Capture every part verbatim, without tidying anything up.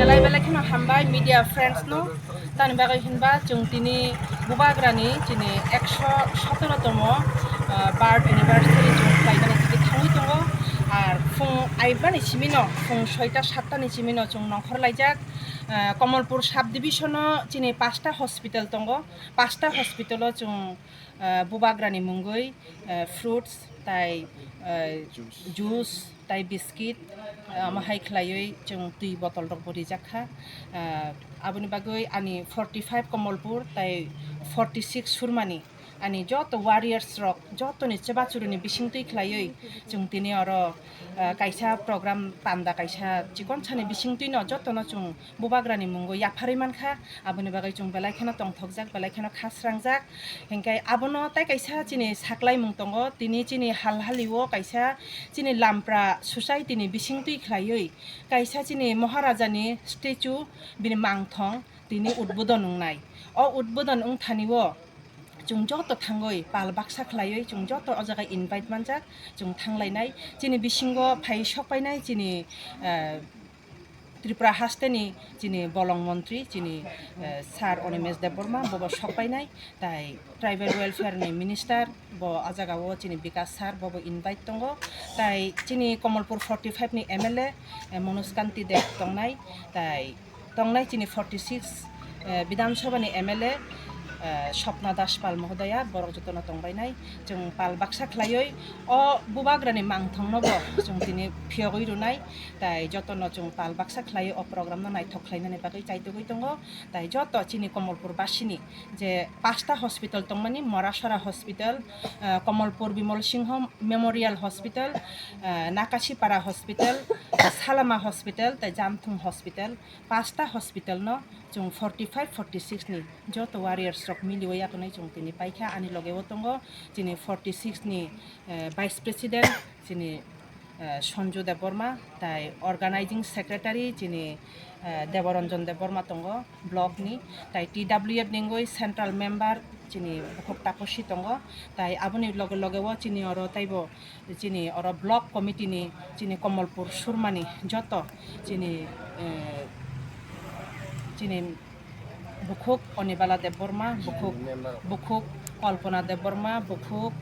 Belai belai kheno hambai media friends no, tani bagwi hinba chwng tini Bubagrani chini ekso sotoro tomo, ah, birth anniversary chwng khlainani tini thangwi tongo. Ar phung aibani simino, phung soita satta ni simino chwng nongkhor laijak, ah, Kamalpur sub division o chini pasta hospital tongo, pasta hospital o chwng ah, Bubagrani mungwi, ah, fruits tai, ah, juice tai biscuit, ah, omo hai khlaiwi chwng twi bottle rokbo rijak kha. Ah, aboni bagwi ani forty five Kamalpur tai forty six Surmani ani joto warriors rok jotoni chebachuruni bisingtwi khlaiwi chwng tini oro, ah, kaisa program panda kaisa chikon sani bisingtwino jotono chwng Bubagrani mungo yapharwi mankha, aboni bagwi chwng belai kheno tongthokjak, belai kheno khasrangjak. Hinkhe abono tai kaisa chini saklaimung tongo, tini chini hal halio kaisa chini Lampra society ni bisingtwi khlaiwi kaisa chini Maharaja ni statue bini mangthong tini udbodon wngnai. O udbodon wngthani o chwng joto thangwi pal baksa khlaiwi chwng joto o jaga invite manjak, chwng thanglainai. Chini bisingo phai sokpainai chini, eh, Tripura hasteni chini bolong montri, chini, eh, Sir Animesh Debbarma, bobo sokpainai, tai tribal welfare ni minister, bo a jagao chini Bikas sir, bobo invite tongo, tai chini Kamalpur forty five ni M L A, eh, Manoj Kanti Deb tongnai, tai tongnai chini forty six, eh, Bidhan Sabha ni M L A, eh, Swapna Das Pal Mohodaya, borok jotono tongbainai, chwng pal baksa khlaiwi o Bubagrani mangthongno bo chwng tini phiyogwi rwnai. Tai jotono chwng pal baksa khlaiwi o program no naithok khlainani bagwi chaitugwi tongo. Tai joto chini Kamalpur basini je pasta hospital tongmani, Morasora Hospital, ah, Kamalpur Bimal Singho Memorial Hospital, ah, Nakasipara Hospital, Salama Hospital, tai Jamthung Hospital, pasta hospital no chwng forty five forty six ni joto warriors rok miliwi yakarnai chwng tini paikha. Ani loge o tongo chini forty six ni, eh, Vice President, chini, eh, Sanju Debbarma, tai Organizing Secretary chini, eh, Deboranjan Debbarma tongo block ni, tai T W F ni wngwi Central Member chini Bukhuk Taposi tongo, tai aboni loge loge o chini oro taibo chini oro block committee ni chini Kamalpur Surmani joto chini, eh, chini Bukhuk Onibala Debbarma, Bukhuk, Bukhuk Kalpana Debbarma, Bukhuk,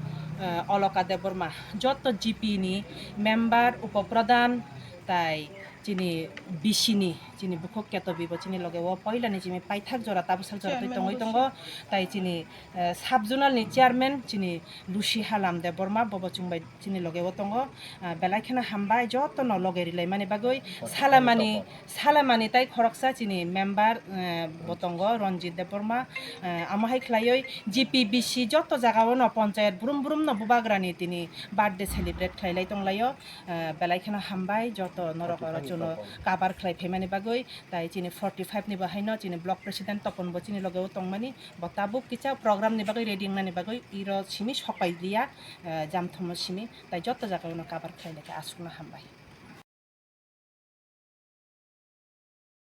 eh, Oloka Debbarma, joto G P ni member, upopradhan, tai chini B C ni Chini bukhuk Ketobi bo chini loge o poila ni chini paithak jora tabwsak jora twi tongwi tongo. Tai chini, eh, sub zonal ni chairman chini Lucy Halam Debbarma bo bo chwng bai chini loge o tongo. Ah, belai kheno hambai joto no loge rilai mani bagwi. Salamani, salamani tai khoroksa chini member, eh, bo tongo Ranjit Debbarma. Eh, amo hai khlaiwi G P B C joto jaga o no panchayat brum brum no bubagra ni tini birthday celebrate khlai lai tong lai o. Eh, belai kheno hambai joto norok oro chuno kabar khlai phaimani bagwi. Tai chini forty five ni bo haino chini block president Topon bo chini loge o tongmani, bo tabuk kisa program ni bagwi ready wngnani bagwi iro simi sokpai liya, eh, jamthumo simi, tai joto jaga o no kabar khlai lai kha, aswkno hambai.